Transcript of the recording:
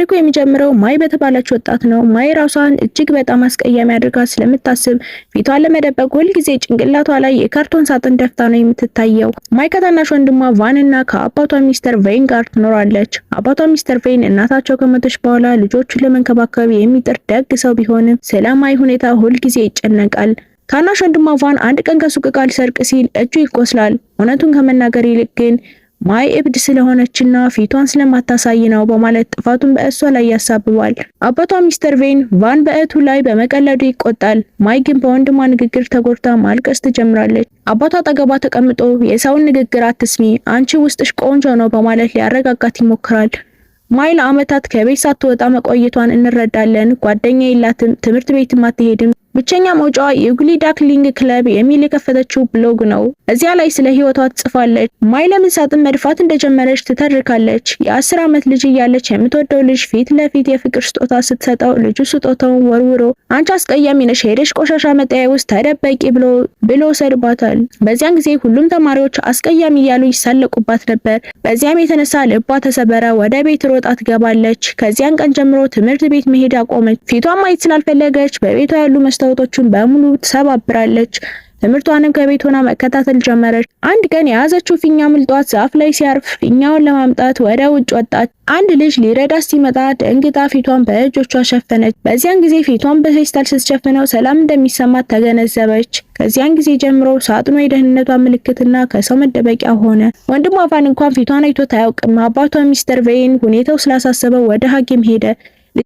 ታሪኩ የሚጀምረው ማይ በተባለች ወጣት ነው። ማይ ራሷን እጅግ በጣም አስቀያሚ አድርጋ ስለምታስብ ፊቷን ለመደበቅ ሁልጊዜ ጭንቅላቷ ላይ የካርቶን ሳጥን ደፍታ ነው የምትታየው። ማይ ከታናሽ ወንድሟ ቫን እና ከአባቷ ሚስተር ቬይን ጋር ትኖራለች። አባቷ ሚስተር ቬይን እናታቸው ከሞተች በኋላ ልጆቹን ለመንከባከብ የሚጥር ደግ ሰው ቢሆንም ስለ ማይ ሁኔታ ሁልጊዜ ይጨነቃል። ታናሽ ወንድሟ ቫን አንድ ቀን ከሱቅ ዕቃ ሊሰርቅ ሲል እጁ ይቆስላል። እውነቱን ከመናገር ይልቅ ግን ማይ እብድ ስለሆነችና ፊቷን ስለማታሳይ ነው በማለት ጥፋቱን በእሷ ላይ ያሳብባል። አባቷ ሚስተር ቬን ቫን በእህቱ ላይ በመቀለዱ ይቆጣል። ማይ ግን በወንድሟ ንግግር ተጎድታ ማልቀስ ትጀምራለች። አባቷ አጠገቧ ተቀምጦ የሰውን ንግግር አትስሚ፣ አንቺ ውስጥሽ ቆንጆ ነው በማለት ሊያረጋጋት ይሞክራል። ማይ ለዓመታት ከቤት ሳትወጣ መቆየቷን እንረዳለን። ጓደኛ የላትም፣ ትምህርት ቤትም አትሄድም። ብቸኛ መውጫዋ የ Ugly Duckling Club የሚል የከፈተችው ብሎግ ነው። እዚያ ላይ ስለ ህይወቷ ትጽፋለች። ማይ ለምን ሳጥን መድፋት እንደጀመረች ትተርካለች። የ10 ዓመት ልጅ እያለች የምትወደው ልጅ ፊት ለፊት የፍቅር ስጦታ ስትሰጠው ልጁ ስጦታውን ወርውሮ "አንቺ አስቀያሚ ነሽ፣ ሄደሽ ቆሻሻ መጣያ ውስጥ ተደበቂ" ብሎ ሰድቧታል። በዚያን ጊዜ ሁሉም ተማሪዎች አስቀያሚ እያሉ ይሳለቁባት ነበር። በዚያም የተነሳ ልቧ ተሰበረ። ወደ ቤት ሮጣ ትገባለች። ከዚያን ቀን ጀምሮ ትምህርት ቤት መሄድ አቆመች። ፊቷን ማየት ስላልፈለገች በቤቷ ያሉ መስታወቶችን በሙሉ ትሰባብራለች። ትምህርቷንም ከቤት ሆና መከታተል ጀመረች። አንድ ቀን የያዘችው ፊኛ አምልጧት ዛፍ ላይ ሲያርፍ ፊኛውን ለማምጣት ወደ ውጭ ወጣች። አንድ ልጅ ሊረዳት ሲመጣ ደንግጣ ፊቷን በእጆቿ ሸፈነች። በዚያን ጊዜ ፊቷን በፌስታል ስትሸፍነው ሰላም እንደሚሰማት ተገነዘበች። ከዚያን ጊዜ ጀምሮ ሳጥኑ የደህንነቷ ምልክትና ከሰው መደበቂያ ሆነ። ወንድሟ ቫን እንኳን ፊቷን አይቶት አያውቅም። አባቷ ሚስተር ቬይን ሁኔታው ስላሳሰበው ወደ ሐኪም ሄደ።